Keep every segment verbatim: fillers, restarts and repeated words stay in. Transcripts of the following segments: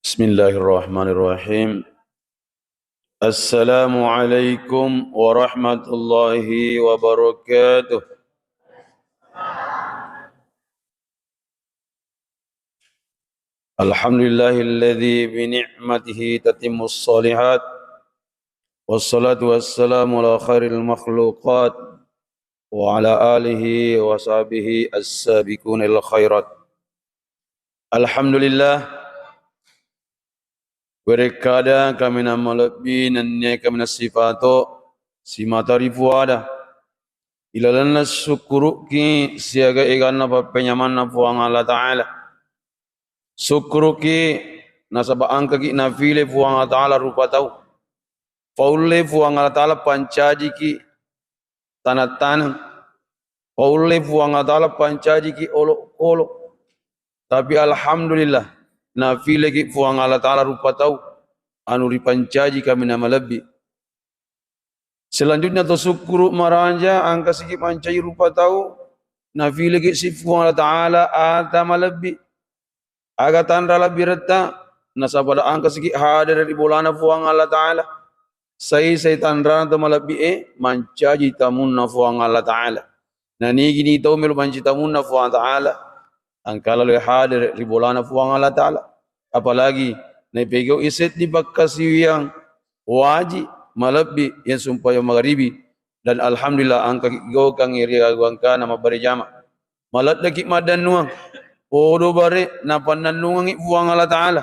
Bismillahirrahmanirrahim. Assalamualaikum warahmatullahi wabarakatuh. Alhamdulillahilladzi bi ni'matihi tatimmus shalihat. Wassalatu wassalamu ala khairil makhluqat wa ala alihi wa sahbihi as-sabiqunal khairat. Alhamdulillah, werekkada kaminang malebbi nennia kaminang sifato simata ripuada. Ilalenna sukkuruki siaga eganna pappenyamanna Puang Allah Ta'ala. Sukkuruki nasaba engkaki nafile Puang Allah Ta'ala rupa tau. Faulle Puang Allah Ta'ala pancajiki taneng-taneng. Faulle Puang Allah Ta'ala pancajiki olok-olok. Tapi alhamdulillah, nafileki Puang Allah Ta'ala rupa tau anu ripancaji kaminang malebbi. Selanjutnya to sukkuru maraja engka siki mancaji rupa tau, nafileki si Puang Allah Ta'ala ata malebbi. Aga tanra labbiretta, nasaba engka siki hadere ri bolana Puang Allah Ta'ala. Sai-sai tanrana to malebbi e mancaji tamunna Puang Allah Ta'ala. Nanigi-nigi tau melo mancaji tamunna Puang Allah Ta'ala, engka lalo hadere ri bolana Puang Allah Ta'ala. Apalagi naipegau i seddi pakkasiwiang waji malebbi yang sumpayang magaribi. Dan alhamdulillah engka gaukangi ri gangkana mabbere jama. Maleddeki maddannuang. Podo bare napannannungangi Puang Allah Ta'ala.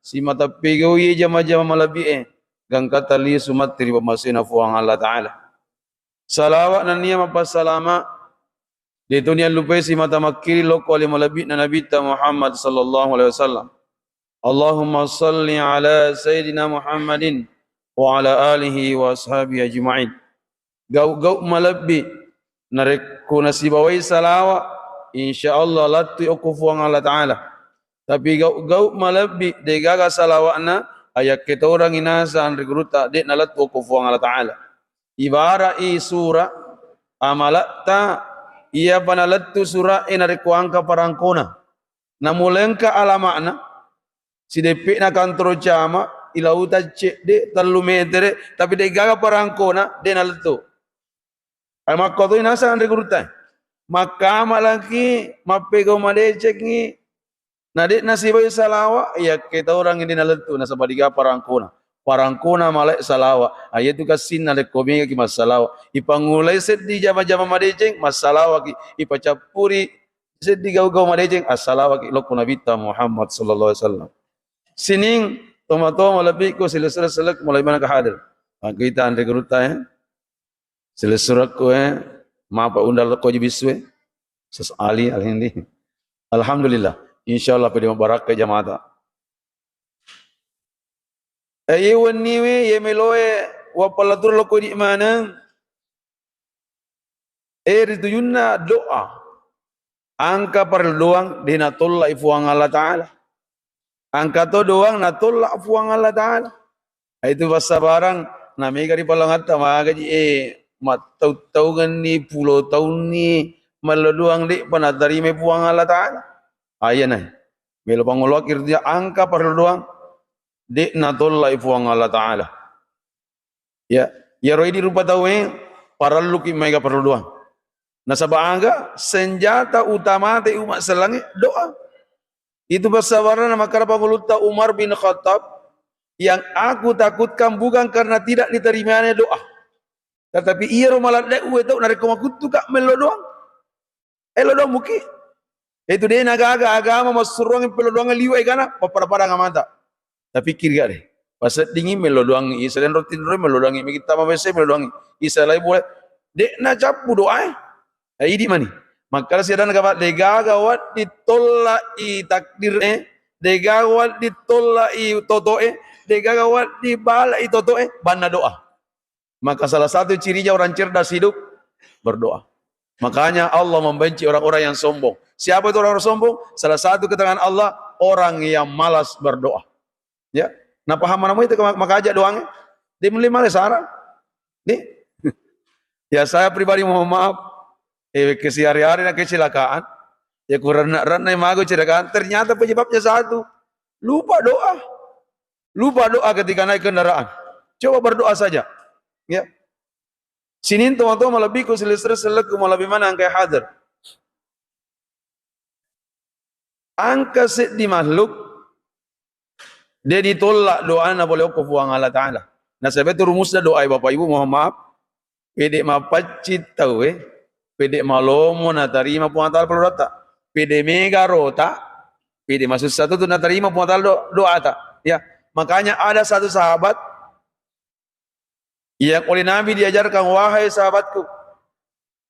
Simata pegau iye jama-jama malebbi e. Gangkata lisu matti ri pammasena Puang Allah Ta'ala. Salawa nennia mappassalama de to niallupai simata makkiri lokko ale malebbi'na Nabitta Muhammad sallallahu alaihi wasallam. Allahumma salli ala Sayyidina Muhammadin wa ala alihi wa ashabihi ajma'in. Gau-gau malebbi narekko nasibawai salawa, insya Allah lattui okko Puang Allah Ta'ala. Tapi gau-gau malebbi degaga salawa'na, ayakke torangi nasang ri gurutta de nalettu okko Puang Allah Ta'ala. Ibarai sura amalatta, iyapa nalettu sura e narekko engka parangkona. Namulengka alama'na, sideppe'na kantoro cama, ilauta cedde tellu metere, tapi degaga parangkona, de nalettu. Ai makkotoi nasang ri gurutta. Makkamalaki, mappegau madecengngi, na de nasibai salawa, iyakke taurangngi de nalettu, nasaba degaga parangkona. Parangkona malae salawa, a, iyatu kassinna lekko megaki massalawa. Ipangulai seddi jama-jama madeceng, massalawaki. Ipacappuri seddi gau-gau madeceng, assalawaki lokko Nabitta Muhammad sallallahu alaihi wasallam. Sining tomatoa malebbiku, silessureng selek mulai maneng hadir. Maka kita anre gurutta, ya. Silessurekku, eh, mapa undang lokko ji bissu, eh. Ses Ali, Alhindi. Alhamdulillah. Insya Allah pede mabarakka jamata. Eh, iye wenniwe, iye meloe, wappalatur lokko di maneng. Eh, ritujunna doa. Engka parellu doang de natollai Puang Allah Ta'ala. Engka to doang natolla Puang Allah Ta'ala. Itu passabarang, na mega ri palongatta magaji, eh, mattau-taungenni, pulo taunni, mello doang de'pa natarimai Puang Allah Ta'ala. Ayana, melo pangoloaki ri dia engka parellu doang de natollai Puang Allah Ta'ala. Ya, iyaro idi rupa tauwe parelluki maega parellu doang. Nasaba aga senjata utamate umat selangnge doa. Itu passabarana makkeda pangulutta Umar bin Khattab, yang aku takutkan bukan karena tidak diterimanya doa, tetapi iyaro maladde uwe tau narekko makuttuka mello doang. Elo doang muki. Itu de nagaga agama massuruang pello doang liwa egana, pappada-pada ngamata. Tapikkiri gare. Paseddingi mello doang, Israel roti nro mello doang, magi tama bese mello doang. Israel boleh. De na cappu doa, eh. Eh, idi mani. Makkala siadana gama, degaga waddi tolla i takdir, eh. Degaga waddi tolla i toto, eh. Degaga waddi bala i toto, eh. Banna doa. Maka salah satu cirinya orang cerdas hidup, berdoa. Makanya Allah membenci orang-orang yang sombong. Siapa itu orang-orang sombong? Salah satu keterangan Allah, orang yang malas berdoa. Ya, napaham mana itu maka aja doangnya? Dia mulai malas sarang. Nih, ya saya pribadi mohon maaf. Eh, kesiari-hari na kecelakaan. Ya kurang renna mago kecelakaan. Ternyata penyebabnya satu. Lupa doa. Lupa doa ketika naik kendaraan. Coba berdoa saja. Ya. Sining tomatoa malebbiku, silessureng sellekku, malebbi maneng engkae hadir. Engka seddi makhluk de' ditolla' doana pole okko Puang Allah Ta'ala. Nasaba itu rumusna doa, Bapak Ibu, mohon maaf. Pede' mapaccing tauwe, pede' malomo natarima Puang Ta'ala pallorata. Pede' mega rota, pede' masussa tu natarima Puang Ta'ala do-, doata. Ya, makanya ada satu sahabat yang oleh Nabi diajarkan, "Wahai sahabatku,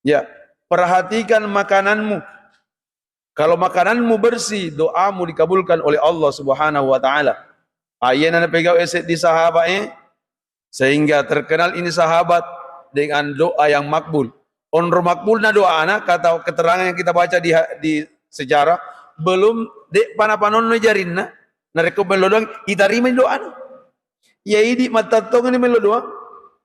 ya, perhatikan makananmu. Kalau makananmu bersih, doamu dikabulkan oleh Allah Subhanahu wa Ta'ala." Ayyana napegau seddi sahabat, eh, sehingga terkenal ini sahabat dengan doa yang makbul. Onro makbulna doana, kata keterangan yang kita baca di ha-, di sejarah, belum de' pana panonno jarinna, narekko mello doang, itarimai doana. Iya idi' mattattongenni mello doang.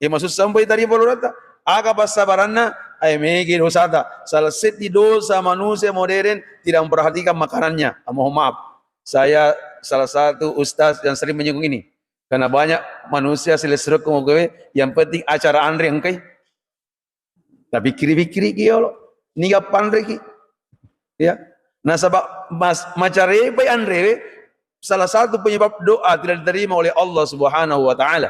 Iya masussa mpa itarima pallorata. Aga passabaranna? Ae mege dosata. Salah seddi dosa manusia modern tidak memperhatikan makanannya. Ah, mohon maaf. Saya salah satu ustaz yang sering menyinggung ini. Karena banyak manusia silessurekku mau gawe, yang penting acara anre engkai. Tapikkiri-pikkiriki yolo, niga panreki. Ya. Nasaba mas-, macarepai anrewe salah satu penyebab doa tidak diterima oleh Allah Subhanahu wa Ta'ala.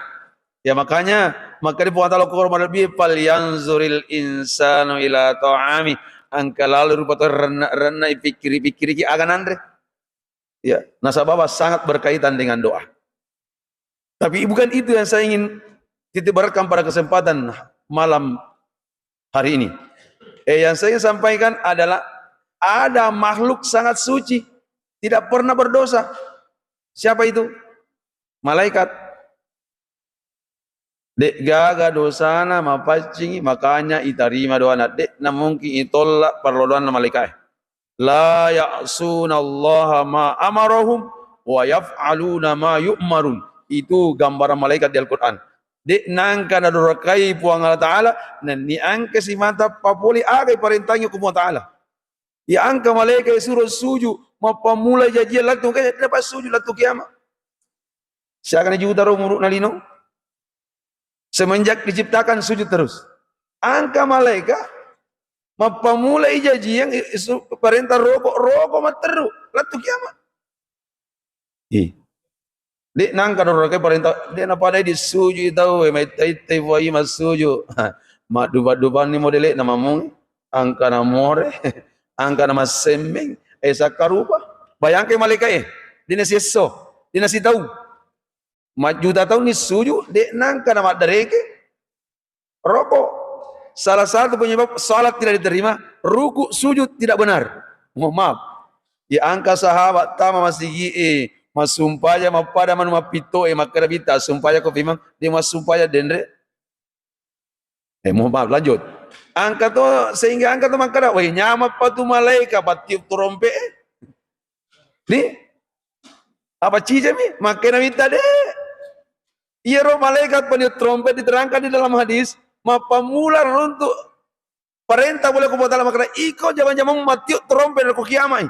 Ya, makanya, makanya Puang Ta'ala Quran malebbi, "Falyanzuril insanu ila ta'ami." Engka lalo rupa to renna-renna, ipikkiri-pikkiriki aga nanre. Ya, nasaba sangat berkaitan dengan doa. Tapi bukan itu yang saya ingin titik beratkan pada kesempatan malam hari ini. Eh, yang saya ingin sampaikan adalah ada makhluk sangat suci, tidak pernah berdosa. Siapa itu? Malaikat. De'gaga dosana mapaccingi, makanya itarima doana. De'na mungkin itolla' parlodoanna malaikae. "La ya'sunallaha ma amarahum wa yaf'aluna ma yu'marun." Itu gambaran malaikat di Al-Quran. De' nangka nadoraka'i Puang Allah Ta'ala, nenni engka simata papole aga iparentangi ko Puang Ta'ala. Ya engka malaikat isuro suju, mappammula jajiang lattu, engka dapat suju lattu kiamat. Siaga na juta ro umuru'na lino. Semenjak diciptakan sujud terus. Engka malaikat mappammula ijajiang, i-, isu-, parenta roko, roko matteru, lattu kiamat. Ih. De' nangka doraka parenta, de' napadai disujui tau, e, maitta-ittai puai massuju. Maddupa-dupanni modele'na mamung, engka na more, engka na massemmeng, e, sakkarupa. Bayangke malaika'e, de' nasiesso, de' nasitau. Majjuta taunni suju, de' nangka na maddareke. Roko. Salah satu penyebab salat tidak diterima, ruku sujud tidak benar. Mohon maaf. Ya engka sahabat tama masigi e, massumpajang mappada manu mappitto e, makkeda bitta, sumpajang ko fimang, de' massumpajang denre. Eh, mohon maaf, lanjut. Engka to, sehingga engka to makkeda, "Weh, nyameng patu malaika pattiup trompet e." Ni? Apa cicami? Makkeda mitta de'. Iyaro malaikat peniup trompet diterangkan di dalam hadis, mappammula runtu' parenta pole ko Puang Ta'ala makkeda, "Iko jamang-jamang mattiup trompet ko kiamat."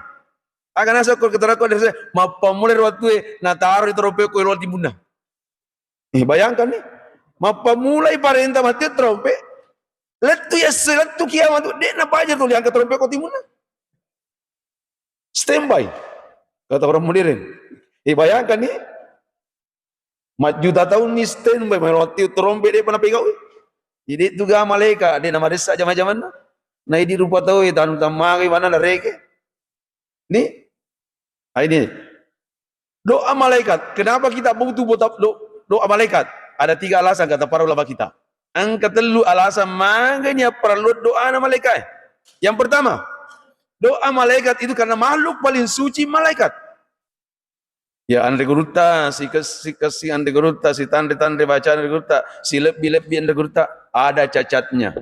Aga naseng ko keterakko de', mappammula ro wattue nataro trompet ko elo timunna. Eh, bayangkan ni, mappammulai parenta mattiup trompet, lettu yesse, lettu kiamat tu, de' napaja tuli angka trompet ko timunna. Standby, kata orang modern. Eh, bayangkan ni, majjuta taunni standby, mai wattiup trompet de' pa napegau. Jadi tu ga malaika, de' namaressa jama-jamanna. Na idi rupa tau, eh, tanu tammagai mana nareke. Ni? Ah, ini. Doa malaikat. Kenapa kita butuh bota-, do-, doa malaikat? Ada tiga alasan kata para ulama kita. Engka tellu alasan mangkani apparellu doana malaikat. Yang pertama, doa malaikat itu karena makhluk paling suci malaikat. Ya, anre gurutta, sikes-, sikessi anre gurutta, sitanre-tanre baca anre gurutta, silebbi-lebbi anre gurutta, ada cacatnya.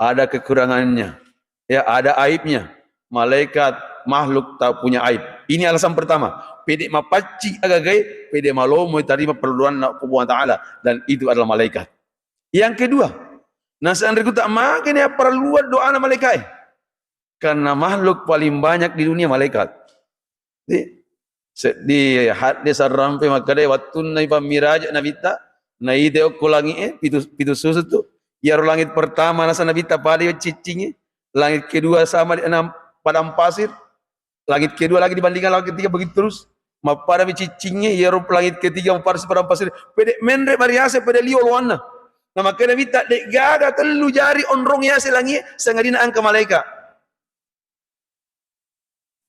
Ada kekurangannya, ya, ada aibnya. Malaikat makhluk tak punya aib. Ini alasan pertama. Pede' mapaccing agagae, pede' malomo tarima perluanna ko Puang Ta'ala, dan itu adalah malaikat. Yang kedua, naseng anre gurutta, magi ni apparelluang doana malaikae. Karena makhluk paling banyak di dunia malaikat. Jadi, Seddi hadde sarrampe makkeda, wattunna ipammiraja Nabitta, naite okko langi'e, pitu, pitu susu tu. Iyaro langit pertama nasa Nabitta pada ciccingnge, langit kedua sama dengan padang pasir, langit kedua lagi dibandingkan langit ketiga, begitu terus. Mappada mi ciccingnge, iyaro langit ketiga mappada si padang pasir. Pede menre bariase, pede liwa loanna. Nah, makanya Nabitta, de gaga tellu jari onrong yase langi'e, sangadina engka malaika.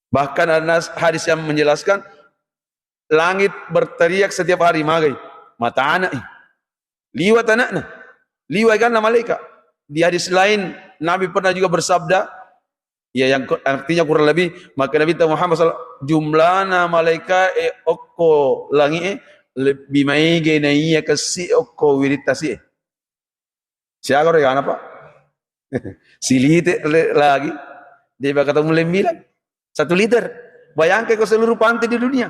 Bahkan ada nas-, hadis yang menjelaskan, langit berteriak setiap hari, magai. Mata anak, eh. Liwat anakna. Liwat kan malaika. Di hadis lain, Nabi pernah juga bersabda, ya, yang ku-, artinya kurang lebih, maka Nabi Muhammad sallallahu alaihi wasallam, jumlana malaika e okko langi e lebih maige na iya kessi okko wirit tasi e. Siaga ro egana, Pak? Silite le-, lagi. Dia bakal ketemu lembilan. Satu liter. Bayangkan ke seluruh pantai di dunia.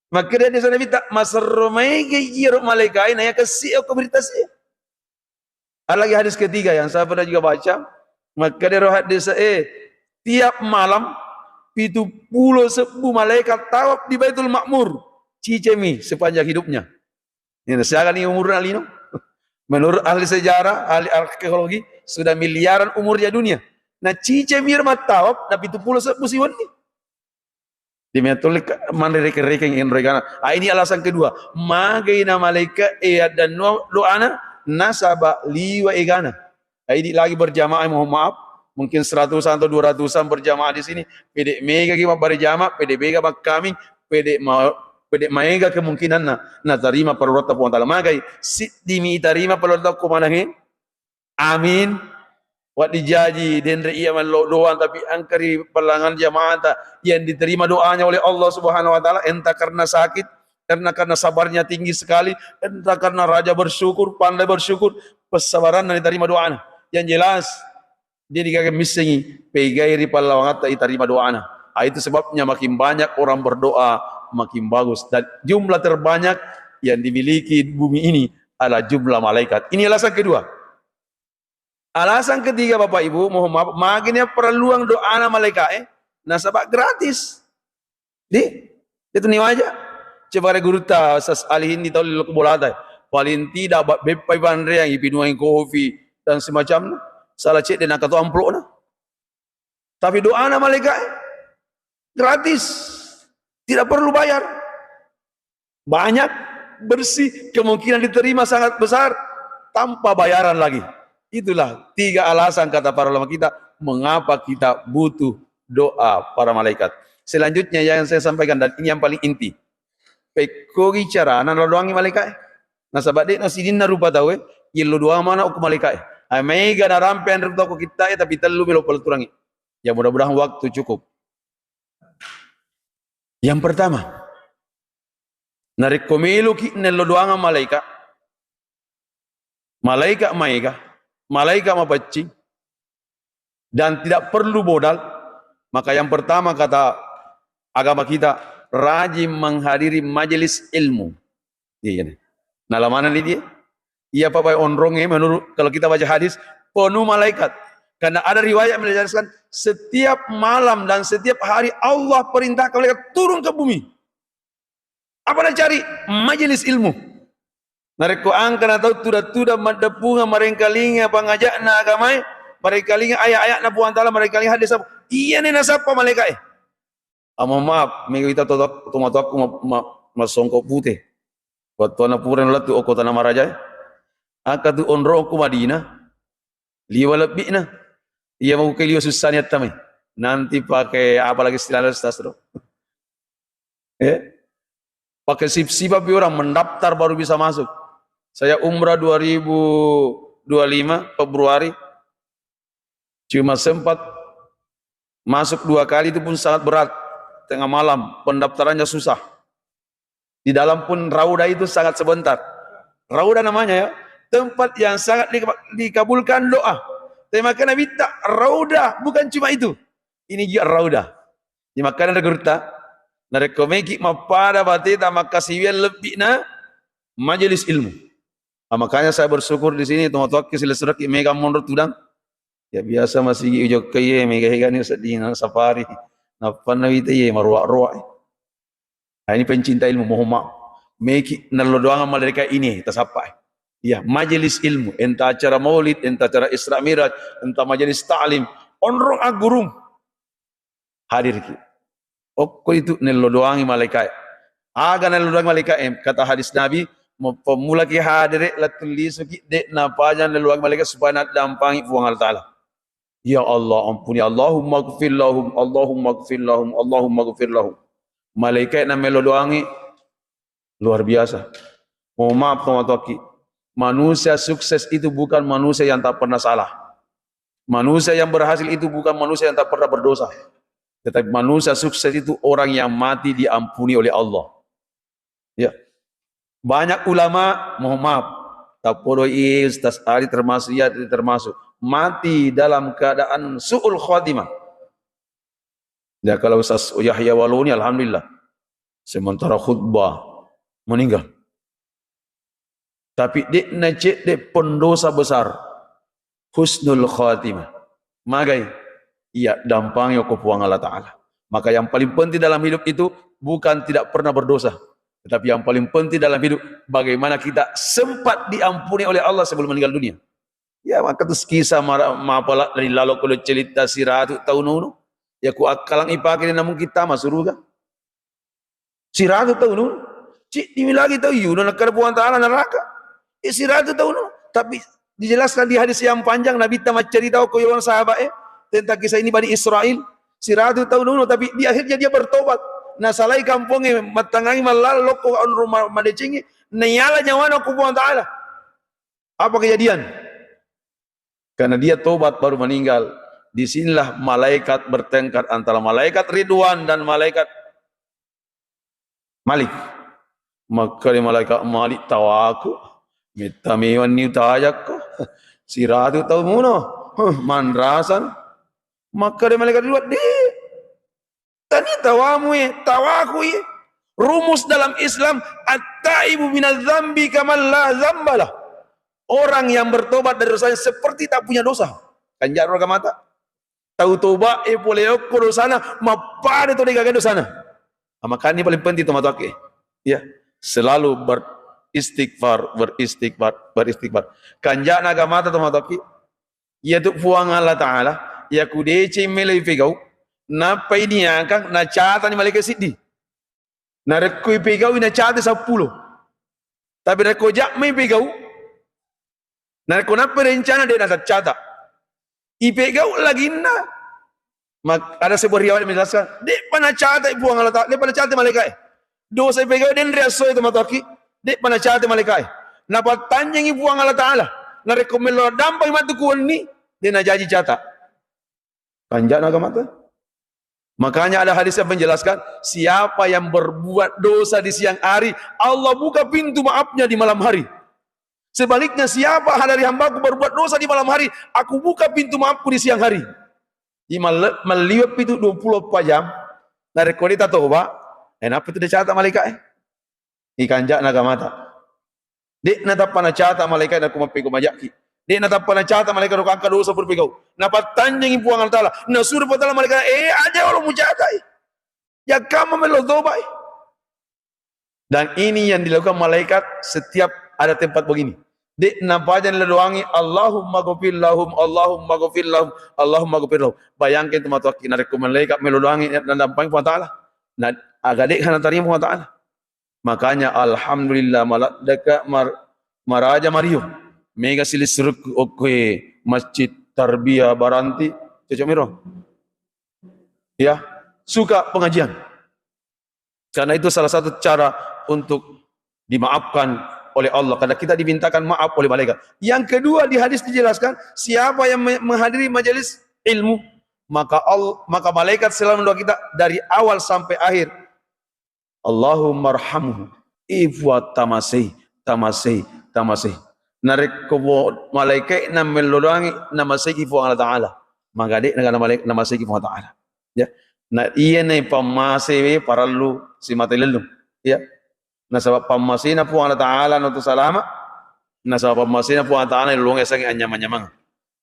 Maka dia di sana minta, maserro maige iyaro malaika e na iya kessi okko wirit tasi e. Ada lagi hadis ketiga yang saya pernah juga baca. Maka dia roh hadis, eh, tiap malam pitu pulo sebbu malaikat tawaf di Baitul Ma'mur. Cicemi sepanjang hidupnya. Ini siaga ni umur alino. Menurut ahli sejarah, ahli arkeologi, sudah miliaran umurnya dunia. Nah, cicemi ro mattawaf, na pitu pulo sebbu siwenni. Demikian tuli ka-, manre reke-rekeng enro egana. Ah, ini alasan kedua. Magai na malaika e addanno doana, nasaba liwa egana. Ah, ini lagi berjamaah, mohon maaf, mungkin seratusan atau dua ratusan berjamaah di sini. Pede mega ki berjamaah, pede mega makkaming, pede ma-, pede maega kemungkinanna natarima parelluatta Puang Taala. Magai, siddimi itarima parelluatta ko manange. Amin. Wedding jaji denre iya mello doang, tapi engka ri pellangan jamaata yang diterima doanya oleh Allah Subhanahu wa Ta'ala, entah karena sakit, karena, karena sabarnya tinggi sekali, entah karena raja bersyukur, pandai bersyukur, pesabaran dan diterima doanya. Yang jelas, dia digaga missengi, pegai ri pallawangatta itarima doana. Ah, itu sebabnya makin banyak orang berdoa, makin bagus. Dan jumlah terbanyak yang dimiliki bumi ini adalah jumlah malaikat. Ini alasan kedua. Alasan ketiga, Bapak Ibu, mohon maaf, magini parelluang doana malaika e, nasaba gratis. Di, itu ni waja. Coba re gurutta Sas Alihin di tahu lilok bolata. Paling tidak ba-, beppai panreang, ipinuang kopi dan semacamnya. Salah cek dan angka tu amplopna. Tapi doana malaika e gratis. Tidak perlu bayar. Banyak, bersih, kemungkinan diterima sangat besar tanpa bayaran lagi. Itulah tiga alasan kata para ulama kita mengapa kita butuh doa para malaikat. Selanjutnya yang saya sampaikan, dan ini yang paling inti. Pekkogi carana nallo doangi malaika e. Nasaba de na sidinna rupa tau e, yello doang mana okko malaika e. Ai maega narampe anre tau ko kitta e, tapi tellu melo paletturangi. Ya, mudah-mudahan waktu cukup. Yang pertama, narekko meloki nello doangan malaika, malaika maega, malaika mapaccing, dan tidak perlu modal, maka yang pertama kata agama kita, rajin menghadiri majelis ilmu. Iya nih. Nah, lamanani dia. Iya, Pak, baik onrong ya, menurut kalau kita baca hadis, penuh malaikat. Karena ada riwayat menjelaskan, setiap malam dan setiap hari Allah perintahkan malaikat turun ke bumi. Apa nacari? Majelis ilmu. Narekko engka na tau tudang-tudang maddeppungeng, marengkalinga pangaja'na agamae, marengkalinga ayat-ayatna Puang Taala, marengkalinga hadis apa, iyani nasappa malaika e. Ah, mohon maaf, mega wita to, to, tomatoakku ma-, ma-, massongko pute. Wattuanna pura lettu okko Tanah Maraja e. Engka tu onrong okko Madinah. Liwa lebbi'na. Iya mau ke liwa sussani attamai. Nanti pakai apa lagi istilahnya, Ustaz, bro? Eh? Pakai sip-sipa pi orang mendaftar baru bisa masuk. Saya umrah dua ribu dua puluh lima Februari. Cuma sempat masuk dua kali, itu pun sangat berat. Tengah malam, pendaftarannya susah. Di dalam pun raudah itu sangat sebentar. Raudah namanya ya, tempat yang sangat di-, dikabulkan doa. Tapi makanya minta raudah, bukan cuma itu. Ini juga raudah. Di makanan gurutta, narekko meki mappada bateta makkasiwiang lebbi'na majelis ilmu. Ah, makanya saya bersyukur di sini, tomatoakki silessureki mega monro tudang. Ya biasa masigi ujokkai ye, mega hegani sedding safari. Nappanna wita ye, maroa-roa. Nah, ini pencinta ilmu, mohon maaf. Meki nallo doang malaika ini tasappa. Iya, majelis ilmu, entah acara maulid, entah acara Isra Miraj, entah majelis taklim, onrong aggurung. Hadir ki. Okko itu nello doangi malaikae. Aga nello doangi malaikae, kata hadis Nabi, mo-, pemula ki hadire, lettu lisu ki, de napaja nello doangi malaikae supaya naddampangi Puang Allah Ta'ala. Ya Allah, ampuni, Allahumma gfir lahum, Allahumma gfir lahum, Allahumma gfir lahum. Malaikae na melo doangi, luar biasa. Mohon maaf, tomatoakki. Manusia sukses itu bukan manusia yang tak pernah salah. Manusia yang berhasil itu bukan manusia yang tak pernah berdosa. Tetapi manusia sukses itu orang yang mati diampuni oleh Allah. Ya. Banyak ulama, mohon maaf, tapodoi Ustaz Ali termasuk, ya, termasuk mati dalam keadaan su'ul khatimah. Ya, kalau Ustaz Yahya Waluni, alhamdulillah, sementara khutbah, meninggal. Tapi de'na cedde pendosa besar, husnul khatimah. Magai? Iya, dampangi ko Puang Allah Ta'ala. Maka yang paling penting dalam hidup itu bukan tidak pernah berdosa, tetapi yang paling penting dalam hidup, bagaimana kita sempat diampuni oleh Allah sebelum meninggal dunia. Ya, maka tu kisah mara-, mapala dari lalo ko cerita siratu taunu. Ya, ku akkalang ipake, namun kita masuk surga. Siratu taunu, ciddimi lagi tau iyuno nakkeda Puang Ta'ala neraka. Eh, siratu taunu. Tapi dijelaskan di hadis yang panjang, Nabi ta maccarita ko yolong sahabat, eh, tentang kisah ini Bani Israel. Siratu taunu, tapi di akhirnya dia bertobat. Nasalai kampongnge, mattangangi mallala lokko onrong ma-, madecengi, naiala nyawana ko Puang Ta'ala. Apa kejadian? Karena dia tobat baru meninggal. Di sinilah malaikat bertengkar antara malaikat Ridwan dan malaikat Malik. Makkeda malaikat Malik, "Tawaku, metta mewanni utajakko. Siratu tau muno. Huh, manrasan." Makkeda malaikat Ridwan, "Di, tania tawamu, eh, tawaku, eh." Rumus dalam Islam, at-taibu minadz dzambi kaman la dzambalah. Orang yang bertobat dari dosanya seperti tak punya dosa. Kanjaro aga mata. Tau toba e pole okko dosana, mappada to de gaga dosana. Nah, makanya ini paling penting tomatoakke. Ya, selalu beristighfar, beristighfar, beristighfar. Kanjana aga mata tomatoakki. Iya tu Puang Allah Ta'ala, iya ku deceng melo ipegau, nappa iniakang nacatani malaikat siddi. Narekko ipegau nacata seppulo. Tapi rekko jammai pegau, narekko nappa rencana de nataccata. Ipegau laginna. Mak-, ada sebuah riwayat menjelaskan, de'pa nacata Puang Allah Ta'ala, de'pa nacata malaikat. Dosa ipegau den riassoi tomatoakki, de'pa nacata malaikat. Napattanjengi Puang Allah Ta'ala. Narekko melo dampang matu kuwenni, de najaji cata. Kanjana aga mata. Makanya ada hadis yang menjelaskan, siapa yang berbuat dosa di siang hari, Allah buka pintu maafnya di malam hari. Sebaliknya, siapa dari hambaku berbuat dosa di malam hari, aku buka pintu maafku di siang hari. Jadi, mal-, malliweppi tu dua puluh empat jam, narekko de tatoba, eh, nappa tu decata malaikat, eh. Ikanjana aga mata. De natappa nacata malaikat nako mappegau majakki. De natappa nacata malaikat nako angka dosa pura pegau. Napattanjengi Puang Allah Ta'ala. Nasuro Puang Ta'ala malaikat, "Eh, aja olo mucatai. Jakkamma melo tobai." Dan ini yang dilakukan malaikat setiap ada tempat begini. De napaja nelo doangi, "Allahumma ghafir lahum, Allahumma ghafir lahum, Allahumma ghafir lahum." Bayangkan tomatoakki, narekko malaikat melo doangi, nadampangi Puang Ta'ala. Na, aga de kana tarima Puang Ta'ala. Makanya, alhamdulillah, maladdeka mar-, maraja mario. Mega silissurukku okkoe Masjid Tarbiyah Baranti, cocok miro. Ya, suka pengajian. Karena itu salah satu cara untuk dimaafkan oleh Allah. Karena kita dimintakan maaf oleh malaikat. Yang kedua, di hadis dijelaskan, siapa yang me-, menghadiri majelis ilmu, maka al-, maka malaikat selalu mendoa kita dari awal sampai akhir. "Allahummarhamhu." I Puang, tamasei, tamasei, tamasei. Narekko bo-, malaikae namello doangi, namaseiki Puang Allah Ta'ala. Maka de naga namalaik-, namaseiki Puang Allah Ta'ala. Ya. Na iyana pammasewe parellu simata ilellung. Ya. Nasaba pammasena Puang Allah Ta'ala natu salama, nasaba pammasena Puang Allah Ta'ala ilellung esangi anyamang-nyamang.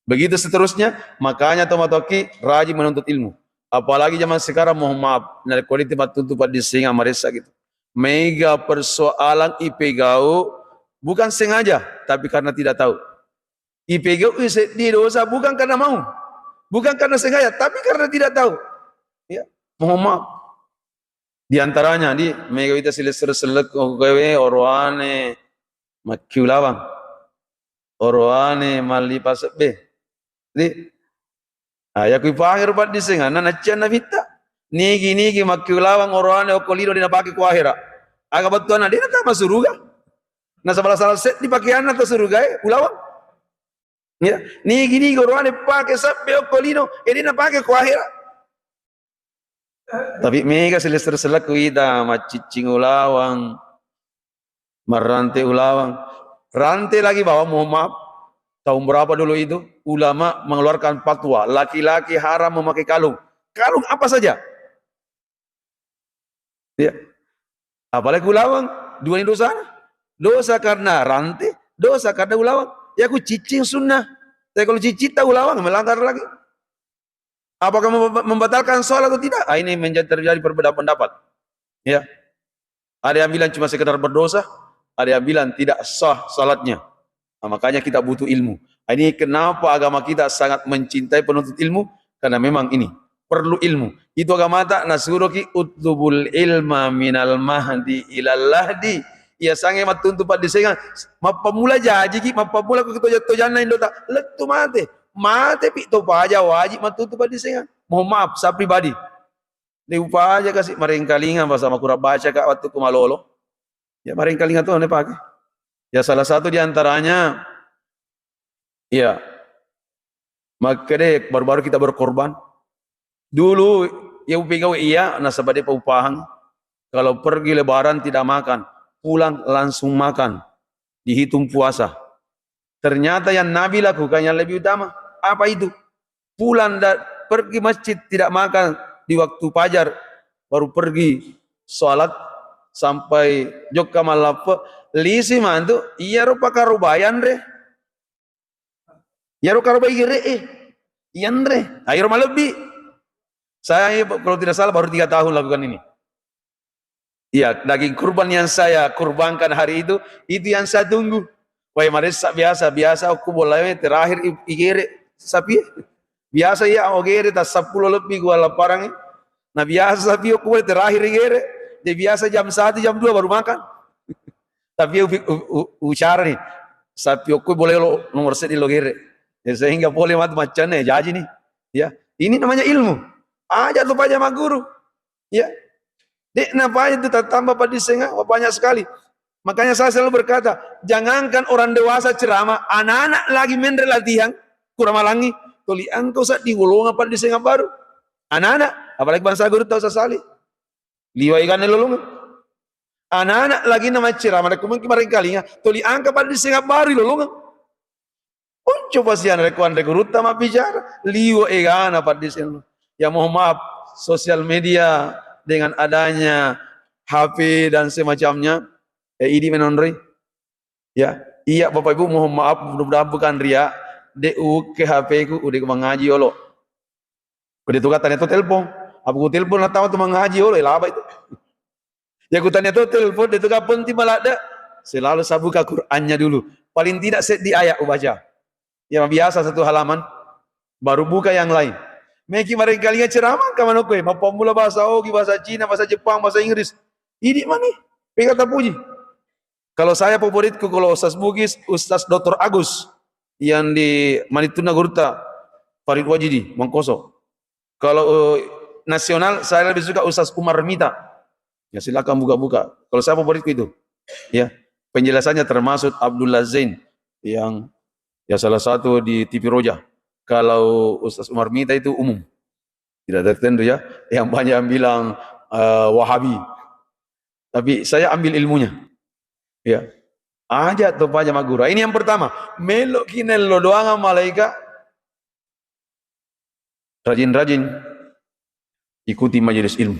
Begitu seterusnya, makanya tomatoakki rajin menuntut ilmu. Apalagi zaman sekarang, mohon maaf, narekko de mattuntu paddissengang, maressa gitu. Mega persoalan ipegau bukan sengaja, tapi karena tidak tahu. Ipegau seddi dosa bukan karena mau, bukan karena sengaja, tapi karena tidak tahu. Ya, mohon maaf. Di antaranya, di mega wita silesser-sellek kowe oroane makkiulawang, oroane malli pasebbe. Di, ah, ya kui pahero paddisenganna naccianna fitta. Nigi-nigi makkiulawang oroane okko lino de napake ku ahera. Aga bettuanna de natama suruga. Nasaba sala seddi pakeanna to surugae ulawang. Ya, nigi-nigi oroane pake sabbe okko lino, e de napake ku ahera. Tapi mega silesser-sellekku ita, macciccing ulawang, marrante ulawang. Rante lagi bawang, mohon maaf. Tahun berapa dulu itu, ulama mengeluarkan fatwa, laki-laki haram memakai kalung. Kalung apa saja. Ya. Apalagi ulawang, dua ini dosa. Dosa karena rante, dosa karena ulawang. Ya, ku cicing sunnah. Tapi kalau cicita ulawang, melanggar lagi. Apakah memba-, membatalkan sholat atau tidak? Ah, ini menjadi terjadi perbedaan pendapat. Ya. Ada yang bilang cuma sekedar berdosa, ada yang bilang tidak sah salatnya. Nah, makanya kita butuh ilmu. Nah, ini kenapa agama kita sangat mencintai penuntut ilmu? Karena memang ini perlu ilmu. Itu agama tak nasuruh ki utlubul ilma minal mahdi ilal lahdi. Iya sange mattuntu paddisengan. Mappamula jaji ki, mappamula ku toja-, tojanna indota. Lettu mate. Mate pi to paja wajib mattuntu paddisengan. Mohon maaf, saya pribadi. De upaja kasi marengkalinga bahasa makura baca ka waktu ku malolo. Ya, marengkalinga tu ne pake. Ya, salah satu di antaranya, ya, makkede baru-baru kita berkorban. Dulu, ya, upegawe iya, nasaba de paupahang. Kalau pergi lebaran tidak makan, pulang langsung makan. Dihitung puasa. Ternyata yang Nabi lakukan yang lebih utama. Apa itu? Pulang da-, pergi masjid tidak makan di waktu fajar, baru pergi sholat sampai jokka mallappe, lisi mantu, iyaro pakarubai anre. Iyaro karubai gere e, iyanre. Ayo malebbi. Saya, kalau tidak salah, baru tiga tahun lakukan ini. Iya, daging kurban yang saya kurbankan hari itu, itu yang saya tunggu. Wai, maressa biasa, biasa aku boleh terakhir i-, igere sapi. Biasa iya ogere tas sepuluh lebih gua laparangi. Nah, biasa sapi aku boleh terakhir igere. Jadi biasa jam satu, jam dua baru makan. Tapi u-, u-, u-, ucara nih, sapi aku boleh lo nomor sedih lo gere. Ya, sehingga boleh mat macam ya, jaji nih. Ya, ini namanya ilmu. Aja tu paja maguru. Ya. Dek, napa itu tambah padisenga, wah, banyak sekali. Makanya saya selalu berkata, jangankan orang dewasa ceramah, anak-anak lagi menre latihan, kurang malangi, toli angka usah diwolonga padisenga baru. Anak-anak, apalagi bangsa guru tahu sasali. Liwai kan lolong. Anak-anak lagi nama ceramah, ada kumengki marengkalinga, toli angka padisenga baru lolong. Uncu pasian rekuan rekurutta mabbicara, liwe egana paddisenna. Ya, mohon maaf, sosial media dengan adanya H P dan semacamnya, ya, idi menonroi. Ya, iya Bapak Ibu, mohon maaf, mudah-mudahan bukan ria, de uke H P ku, udah mangaji olo. Ko de tu tania to telepon. Apa ku telepon na tama tu mangaji olo, laba itu. Ya, ku tania to telepon, de tu penting maladde. Selalu saya buka Qur'annya dulu. Paling tidak seddi ayat ubaca. Ya, biasa satu halaman, baru buka yang lain. Meki marengkalinga ceramah ka manokko e, mappamula bahasa Ogi, bahasa Cina, bahasa Jepang, bahasa Inggris. Idi mani, pega tapuji. Kalau saya favoritku, kalau Ustaz Bugis, Ustaz doktor Agus yang di Manitunna Gurutta, Farid Wajidi, Mangkoso. Kalau, eh, nasional, saya lebih suka Ustaz Umar Mita. Ya, silakan buka-buka. Kalau saya favoritku itu. Ya, penjelasannya termasuk Abdullah Zain yang, ya, salah satu di T V Roja. Kalau Ustaz Umar Mita itu umum. Tidak tertentu ya. Yang banyak yang bilang, eh, Wahabi. Tapi saya ambil ilmunya. Ya. Aja to paja magura. Ini yang pertama. Melo ki nello doangan malaika. Rajin-rajin ikuti majelis ilmu.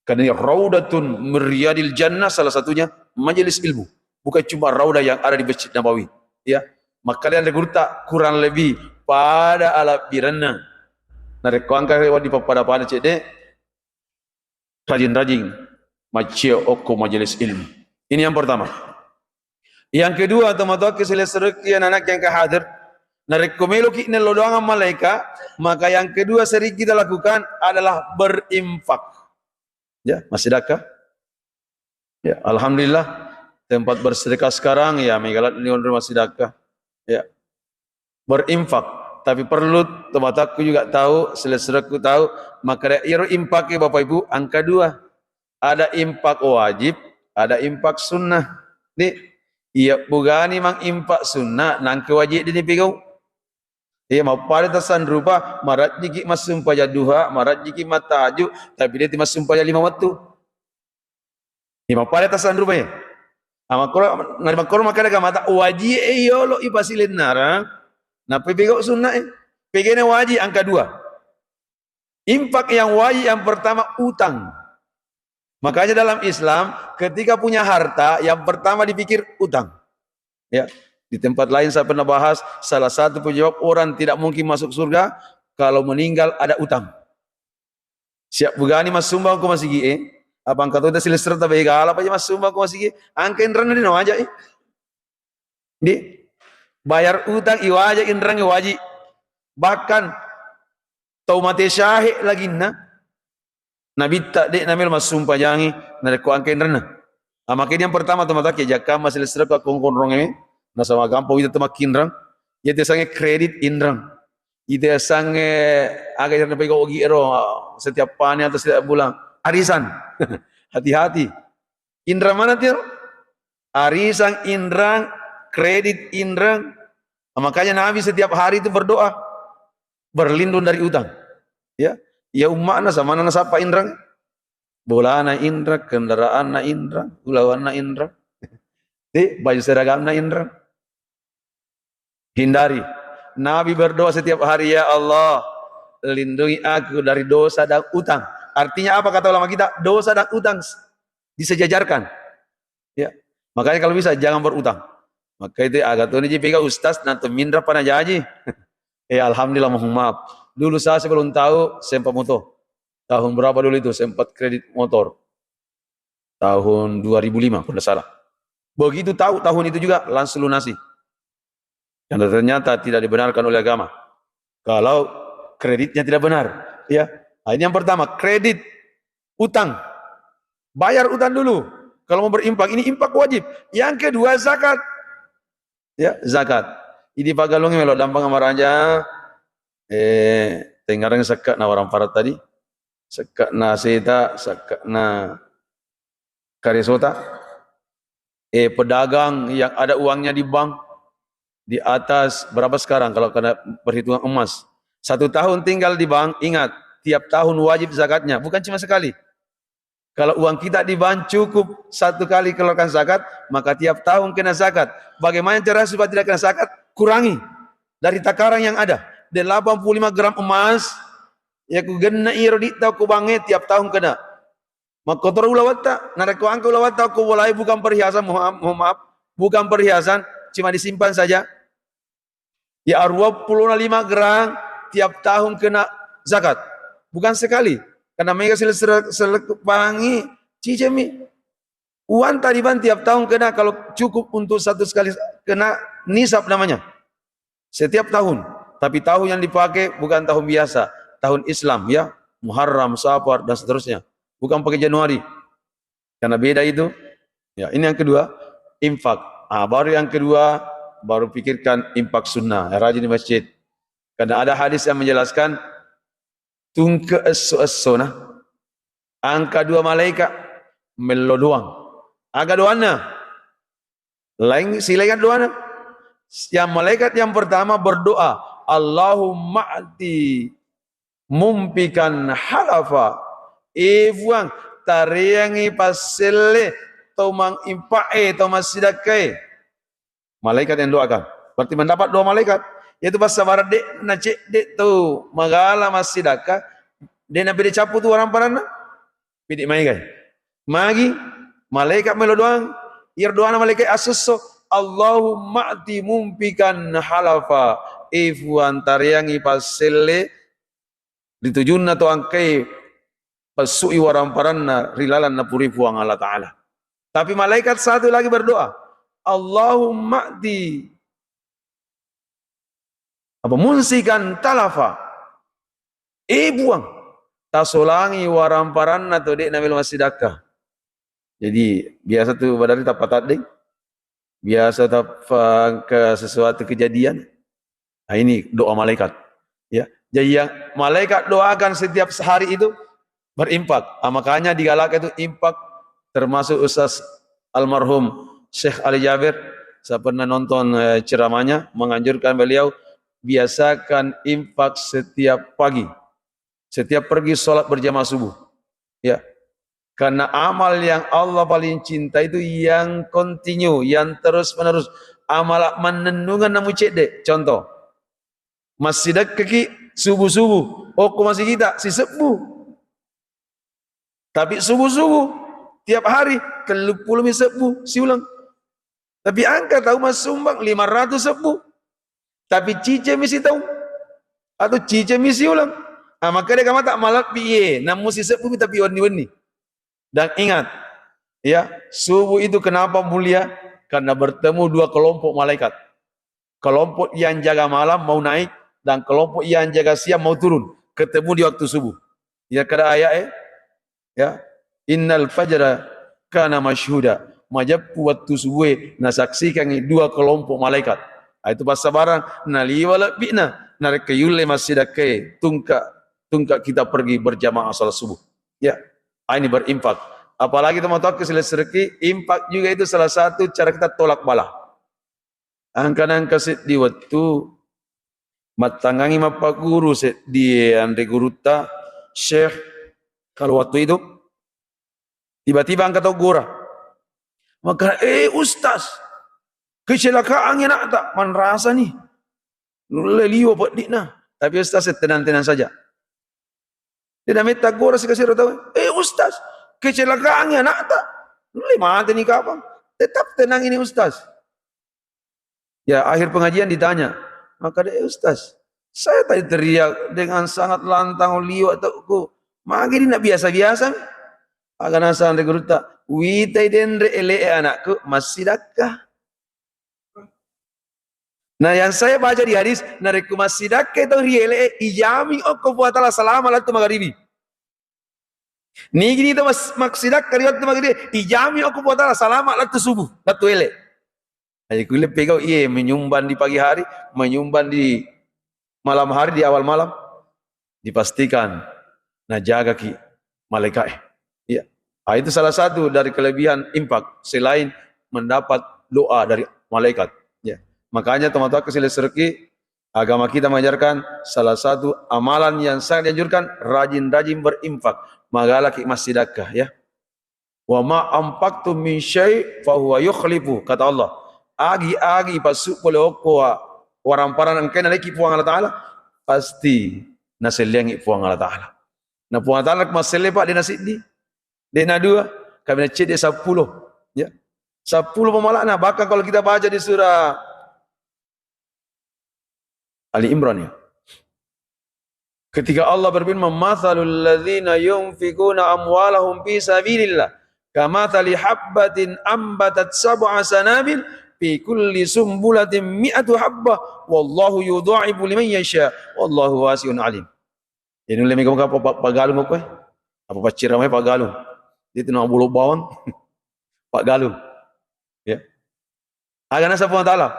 Karena ini raudatun min riyadil jannah, salah satunya majelis ilmu. Bukan cuma raudah yang ada di Masjid Nabawi. Ya. Makkalian regurta kurang lebih pada alabbiranna. Narekko angka rewa di pappada-pada cedde, rajin-rajin maccio okko majelis ilmu. Ini yang pertama. Yang kedua, tomatoakki silessureki anak-anak yang kehadir, narekko meloki nello doangan malaika, maka yang kedua sering kita lakukan adalah berinfak. Ya, massidakka. Ya, alhamdulillah, tempat bersedekah sekarang ya, mega ladde ni onrong massidakka. Ya. Berinfak. Tapi perlu tomatakku juga tahu, silessurekku tahu, maka iyaro infak ya Bapak Ibu, angka dua. Ada infak wajib, ada infak sunnah. Di, iya bugani mang infak sunnah, nangke wajib dini pigau. Iya, mappada tasanrupa, marajjiki massumpajang duha, marajjiki mattahajud, tapi dia ti massumpajang lima wettu. Iya, mappada tasanrupa ya. Amakkoro, ngari makkoro makkeda agamata, wajib e yolo ipasilennarang, nappa pigau sunnah e. Pegene wajib angka dua. Infak yang wajib yang pertama utang. Makanya dalam Islam, ketika punya harta, yang pertama dipikir utang. Ya, di tempat lain saya pernah bahas, salah satu penyebab orang tidak mungkin masuk surga kalau meninggal ada utang. Siap bugani massumbang ko masigi e, apa angka tau silessureta begala apa aja massumbang ko masigi, angka inranna di nawaja e. Di, bayar utang iwaja, inrang iwaji. Bahkan tau mate syahe laginna, nabitta de namelo massumpajangi narekko angka inranna. Amake yang pertama tomatake jakka masilessureko ko onrong e, nasaba gampang wita to makkinrang. Iya te sange kredit inrang. Ite sange aga yang pegau ogi ero setiap panen atau setiap bulan. Arisan. Hati-hati. Inrang mana tiaro? Arisan inrang, kredit inrang. Makanya Nabi setiap hari itu berdoa, berlindung dari utang. Ya, ya umma'na samana nasappa inrang. Bolana inrang, kendaraanna inrang, ulawanna inrang. Di, baju seragamna inrang. Hindari. Nabi berdoa setiap hari, "Ya Allah, lindungi aku dari dosa dan utang." Artinya apa kata ulama kita? Dosa dan utang disejajarkan. Ya. Makanya kalau bisa jangan berutang. Maka itu aga toni ji pega ustaz na to minra pana jaji. Eh, alhamdulillah, mohon maaf. Dulu saya sebelum tahu sempat motor. Tahun berapa dulu itu sempat kredit motor? Tahun dua ribu lima kalau tidak salah. Begitu tahu tahun itu juga langsung lunasi. Yang ternyata tidak dibenarkan oleh agama. Kalau kreditnya tidak benar, ya. Nah, ini yang pertama, kredit utang. Bayar utang dulu. Kalau mau berinfak, ini infak wajib. Yang kedua, zakat. Ya, zakat. Idi pagalungi melo dampang maraja. Eh, tengareng sekka na orang parat tadi. Sekka na seta, sekka na karesota, eh, pedagang yang ada uangnya di bank di atas berapa sekarang kalau kena perhitungan emas? Satu tahun tinggal di bank, ingat, tiap tahun wajib zakatnya, bukan cuma sekali. Kalau uang kita di bank cukup satu kali keluarkan zakat, maka tiap tahun kena zakat. Bagaimana cara supaya tidak kena zakat? Kurangi dari takaran yang ada. Delapan puluh lima gram emas, ya ku genna iro di tau ku bange tiap tahun kena. Makkotoro ulawatta, narekko engka ulawatta ko bolai bukan perhiasan, mohon maaf, mohon maaf, bukan perhiasan, cuma disimpan saja. Ya, dua puluh lima gram tiap tahun kena zakat. Bukan sekali. Karena mega sele-, sele-, selepangi cicemi. Uang tadi bang tiap tahun kena kalau cukup untuk satu sekali kena nisab namanya. Setiap tahun. Tapi tahun yang dipakai bukan tahun biasa, tahun Islam ya, Muharram, Safar dan seterusnya. Bukan pakai Januari. Karena beda itu. Ya, ini yang kedua, infak. Ah, baru yang kedua, baru pikirkan infak sunnah. Ya, rajin di masjid. Karena ada hadis yang menjelaskan tungke esso-essona angka dua malaikat mello doang. Aga doanna? Lain, silaingan doana. Yang malaikat yang pertama berdoa, "Allahumma a'ti mumfikan halafa." Eh Fuang, tareangi passelle tau manginfa'e, tau massidakkae. Malaikat yang doakan. Berarti mendapat doa malaikat. Yaitu passabareng de' nacedde' tau magala massidakka, de' napede cappu tu waramparanna. Pede' maegai. Magi malaikat melo doang. Iyaro doana malaikat assusso, "Allahumma a'ti mumfikan halafa." Eh Fuang, tareangi passelle ritujunna to angkai Passu'i waramparanna ri lalang napurui Puang Allah Ta'ala. Tapi malaikat satu lagi berdoa, "Allahumma di apa munsikan talafa." Eh, Puang, tasolangi waramparanna to de' namelo massidakka. Jadi biasa tu badari tappa tadding, biasa tappa ke sesuatu kejadian. Nah, ini doa malaikat. Ya, jadi yang malaikat doakan setiap hari itu berinfak. Ah, makanya digalakkan itu infak, termasuk Ustaz almarhum Syekh Ali Jabir. Saya pernah nonton, eh, ceramahnya, menganjurkan beliau biasakan infak setiap pagi, setiap pergi sholat berjamaah subuh. Ya, karena amal yang Allah paling cinta itu yang continue, yang terus menerus. Amal mannennungeng namu cedde. Contoh, massidakkaki subuh-subuh, okko masigita sisebbu. Tapi subuh-subuh tiap hari telluppulo mi sebbu siuleng. Tapi engka tau massumbang lima ratus sebbu. Tapi ciceng mi sitaung atau ciceng mi siuleng. Ah, maka dia kamata malebbi ye, namu sisebbu mi tapi wenni-wenni. Dan ingat, ya, subuh itu kenapa mulia? Karena bertemu dua kelompok malaikat. Kelompok yang jaga malam mau naik dan kelompok yang jaga siang mau turun. Ketemu di waktu subuh. Ya, kada ayat, eh? Ya. "Innal fajra kana masyhuda." Majeppu waktu subuh, eh, nasaksikan dua kelompok malaikat. Ah, itu passabarang, naliwa lebbi'na, narekko yulle massidakkae, tungka, tungka kita pergi berjamaah salat subuh. Ya. Ah, ini berinfak. Apalagi teman-teman silessureki, infak juga itu salah satu cara kita tolak bala. Angka-angka seddi wettu, mattangangi mappaguru seddi anre gurutta, Syekh, kalau waktu itu, tiba-tiba angka tau gora. Maka, "Eh, Ustaz, kecelakaan anakta." Manrasa nih. Nulle liwa peddi'na. Tapi Ustaz, tenang-tenang saja. Dia nametta gora sikasiro tau. "Eh, Ustaz, kecelakaan anakta." Nulle mate nih kapang. Tetap tenang ini Ustaz. Ya, akhir pengajian ditanya, maka dia, "Eh, Ustaz, saya tadi teriak dengan sangat lantang, liwa tauku. Magi nak biasa-biasa?" Aga nasang ri gurutta, "Witai denre ele'e anakku, massidakka." Nah, yang saya baca di hadis, narekko massidakka tau ri ele'e, ijamin okko Puang Ta'ala salama lettu magaribi. Nigi ni to mas-, massidakka ri wettu magaribi, ijamin okko Puang Ta'ala salama lettu subuh, lettu ele. Jadi kulle pegau iye menyumbang di pagi hari, menyumbang di malam hari, di awal malam, dipastikan najagaki malaikatnya. Iya. Ah, itu salah satu dari kelebihan infak selain mendapat doa dari malaikat. Ya. Makanya teman-teman silessureki, agama kita mengajarkan salah satu amalan yang sangat dianjurkan, rajin-rajin berinfak, magalaki massidakka, ya. "Wa ma anfaqtum min syai' fahuwa yukhlifu," kata Allah. Agi-agi passu pole okko wa-, waramparang engkae naleki Puang Allah Ta'ala, pasti naselleangi Puang Allah Ta'ala. Na Puang Allah Ta'ala masselle, Pak, de' nasiddi, de' nadua, kami nacedde seppulo. Ya. Seppulo pamalana. Bahkan kalau kita baca di surah Ali Imran, ya. Ketika Allah berfirman, "Matsalul ladzina yunfiquna amwalahum fi sabilillah kamatsali habbatin ambatat sab'a sanabil fi kulli sumbulatin mi'atu habbah wallahu yudha'ifu liman yasha wallahu wasi'un alim." Ini lebih kamu apa, Pak, Pak Galung apa? Apa paccira mai Pak Galung? Dia tu nama bulu bawang. Pak Galung. Ya. Aga naseng Puang Ta'ala,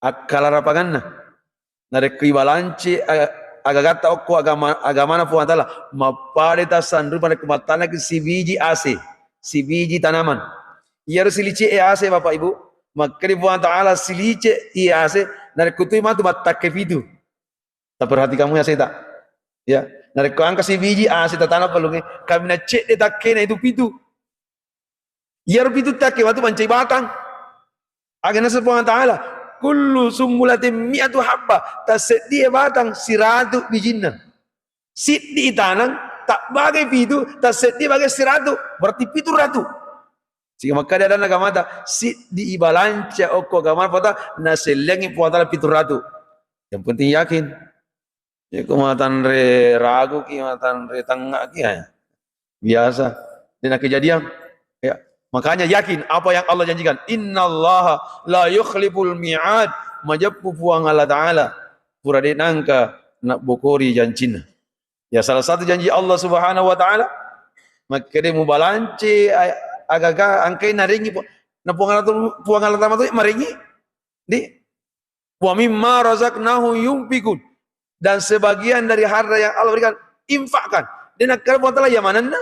akkalarapanganna. Narekko ibalance a-, agagatta okko agama, agamana Puang Ta'ala, mappada tassanrupa narekko mattanaki sibiji ase, sibiji tanaman. Iyaro silice'e ase, Bapak Ibu, makkeda Puang Ta'ala silice' iya ase, narekko tui matu mattakke pitu. Taperhatikanmu ya, seta. Ya, narekko engka sibiji ase tatanam palungnge, kaminang cedde takkena itu pitu. Iyaro pitu takke matu mancai batang. Aga naseng Puang Ta'ala, "Kullu sumbulatin mi'atu habba," tasseddie batang siratu bijinna. Siddi itanang, tabbagai pitu, tasseddie bagai siratu, berarti pitu ratu. Sehingga makkeda adanna agamata, siddi ibalanca okko agamana Puang Ta'ala, nasellengi Puang Ta'ala pitu ratu. Yang penting yakin. Iko matanre ragu ki, matanre tengnga ki, ya. Biasa. Dena kejadian. Ya. Makanya yakin apa yang Allah janjikan. Innallaha la yukhliful mi'ad. Majeppu Puang Allah Ta'ala. Pura de nangka nabbokori jancinna. Ya, salah satu janji Allah Subhanahu wa Ta'ala, makkede mubalance a-, agaga angkai narengi pu-, na Puang Allah, Puang Allah Ta'ala tu marengi. Di, "Wa mimma razaqnahu yunfiqun." Dan sebagian dari harta yang Allah berikan, infakkan. Dia nak kira Puang Ta'ala ya manenna.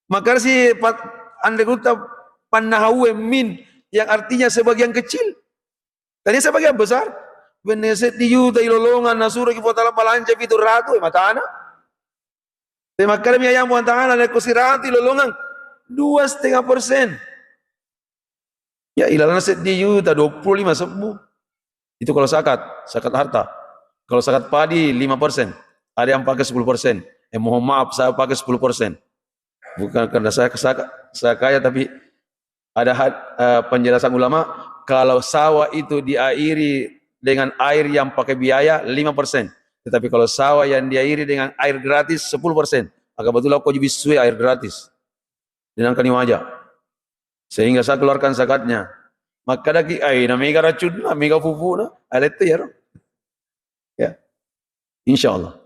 Maka si pat-, ande gutta pannahaue min, yang artinya sebagian kecil. Tadi sebagian besar. Benne seddi juta ilolongan nasuro ki Puang Ta'ala balance pitu ratu, eh, matana. Tapi makkada mi ayang Puang Ta'ala, naiko siratu ilolongan dua setengah persen. Ya, ilalana seddi juta, dua puluh lima sebbu. Itu kalau zakat, zakat harta. Kalau zakat padi, lima persen. Ada yang pakai sepuluh persen. Eh, mohon maaf, saya pakai sepuluh persen. Bukan karena saya, saya, saya kaya, tapi ada had-, eh, penjelasan ulama, kalau sawah itu diairi dengan air yang pakai biaya, lima persen. Tetapi kalau sawah yang diairi dengan air gratis, sepuluh persen. Maka betul aku juga bisui air gratis. Dengan kani waja. Sehingga saya keluarkan zakatnya. Makkadaki, "Ai, na mega racunna, mega pupuna." Alette ya, ro? Ya. Insya Allah.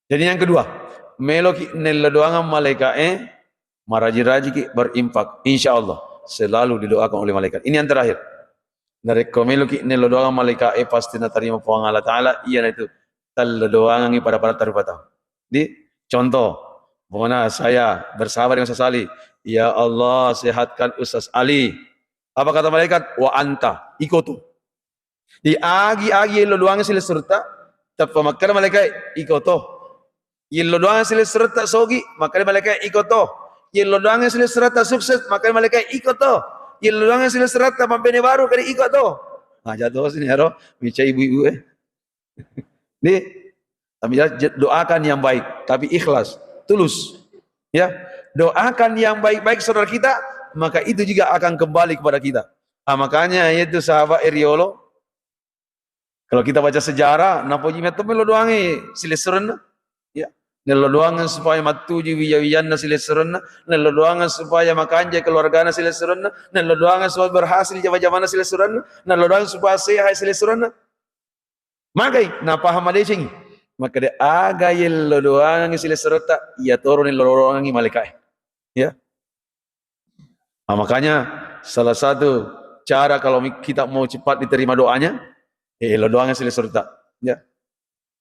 Jadi yang kedua, meloki nello doangan malaika'e, maraji-rajiki berinfak. Insya Allah, selalu didoakan oleh malaikat. Ini yang terakhir. Narekko meloki nello doangan malaika'e, pasti natarima Puang Allah Ta'ala, iyanaitu tello doangangi pada-pada tarupa tau. Di, contoh, pokoknya saya bersahabat dengan Ustaz Ali. "Ya Allah, sehatkan Ustaz Ali." Apa kata malaikat? "Wa anta, iko tu." Di agi-agi yello doang silessuretta, tappa makkeda malaikat, "Iko to." Yello doang silessuretta sogi, makkeda malaikat, "Iko to." Yello doang silessuretta sukses, makkeda malaikat, "Iko to." Yello doang silessuretta mabbene baru, kadi, "Iko to." Nah, jatuh sini, ero, mica ibu-ibu, eh. Di, tapi ya, je-, doakan yang baik, tapi ikhlas, tulus. Ya, doakan yang baik-baik saudara kita, maka itu juga akan kembali kepada kita. Ah, makanya itu sahabat Eriolo, kalau kita baca sejarah, napoji metto melo doangi silessurenna. Ya, nello doangan supaya mattuju wija-wijanna silessurenna, nello doangan supaya makanja keluargana silessurenna, nello doangan supaya berhasil jama-jamana silessurenna, nello doangan supaya sehat silessurenna. Magai napaham madecengi. Makkeda aga yello doangangi silessuretta, iya toro nello doangangi malaikae. Ya. Nah, makanya salah satu cara kalau mi-, kita mau cepat diterima doanya, eh, yello doangangi silessuretta. Ya.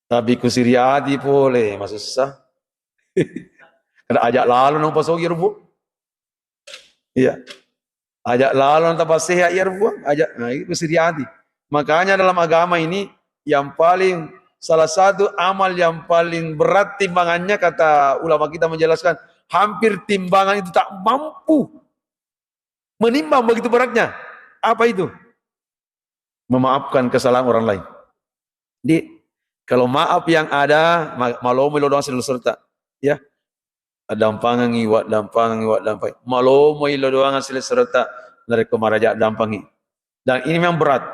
Tapi kusiriati pole, masussa. Kada ajak lalo nang pasogi rupu. Iya. Ajak lalo tapassehat iya rupuang, ajak, nah, itu siriati. Makanya dalam agama ini yang paling, salah satu amal yang paling berat timbangannya, kata ulama kita menjelaskan, hampir timbangan itu tak mampu menimbang begitu beratnya. Apa itu? Memaafkan kesalahan orang lain. Di, kalau maaf yang ada, ma-, malomo lo doang silessuretta. Ya. Addampangengi, waddampangengi, waddampangengi. Malomoi lo doang silessuretta narekko maraja dampangi. Dan ini memang berat.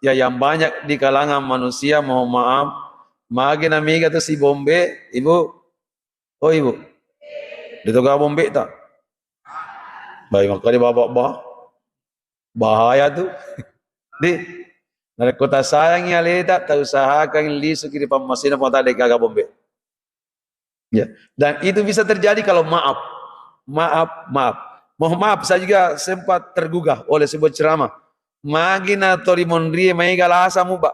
Ya, yang banyak di kalangan manusia, mohon maaf, magi namiga tu si bombe, Ibu. Oh, Ibu. Ditoga bombe ta? Baik, makanya Bapak bah. Bahaya tu. Di, narekko tasayangi aleta, tausahakan lisuki ri pammasena Puang Ta'ala, degaga bombe. Ya. Dan itu bisa terjadi kalau maaf. Maaf, maaf. Mohon maaf, saya juga sempat tergugah oleh sebuah ceramah. Magi na tori monrie maega lasa muba.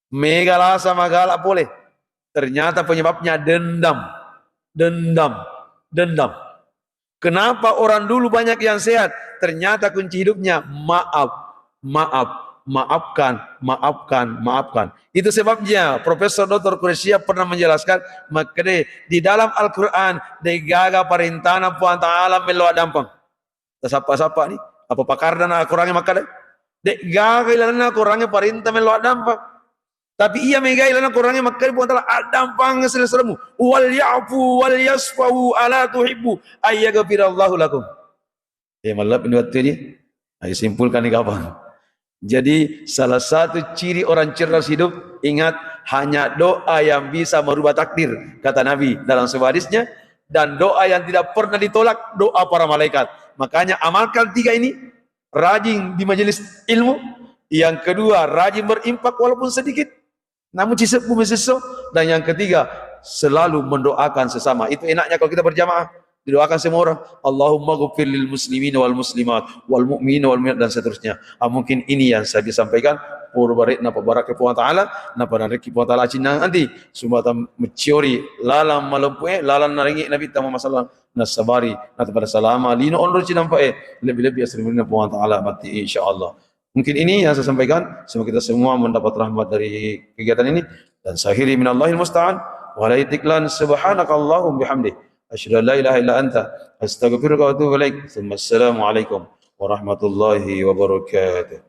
Mega lasa magala pole. Ternyata penyebabnya dendam. Dendam. Dendam. Kenapa orang dulu banyak yang sehat? Ternyata kunci hidupnya maaf, maaf, maafkan, maafkan, maafkan. Itu sebabnya Profesor Doktor Quraisyah pernah menjelaskan, makkede, di dalam Al-Quran, degaga parentana Puang Ta'ala mello addampeng. Tasappa-sappa ni, apa pakarna na Al-Quran makkada? Degaga ilalenna Al-Quran parenta mello addampeng. Tapi iya mega ilalenna Al-Quran makkada Puang Ta'ala, "Addampang silessuremu. Wal ya'fu wal yasfahu ala tuhibbu ayyaghfirallahu lakum." Eh, mallep ni waktu ini. Ayo simpulkan ni kapan. Jadi, salah satu ciri orang cerdas hidup, ingat, hanya doa yang bisa merubah takdir. Kata Nabi dalam sebuah hadisnya, Dan doa yang tidak pernah ditolak, doa para malaikat. Makanya amalkan tiga ini, rajin di majelis ilmu, yang kedua rajin berinfak walaupun sedikit, namun cisebbu mesesso, dan yang ketiga selalu mendoakan sesama. Itu enaknya kalau kita berjamaah, didoakan semua orang, Allahumma ghfir lil muslimin wal muslimat wal mu'minin wal mu'minat, dan seterusnya. Ah, mungkin ini yang saya bisa sampaikan. Pura barekna pabarakki Puang Ta'ala, napabarakki Puang Ta'ala acinnang nanti. Sumata meciori lalang malempu'e, lalang narengngi Nabi tama masalah nasabari, nata pada salama lino onro cinampa'e, lebih-lebih asri Puang Ta'ala mati, insya Allah. Mungkin ini yang saya sampaikan. Semoga kita semua mendapat rahmat dari kegiatan ini. Dan saya akhiri, minallahil musta'an. Walai tiklan, subhanakallahum bihamdi. Asyhadu an la ilaha illa anta, astaghfiruka wa atubu ilaik. Tsumma assalamualaikum warahmatullahi wabarakatuh.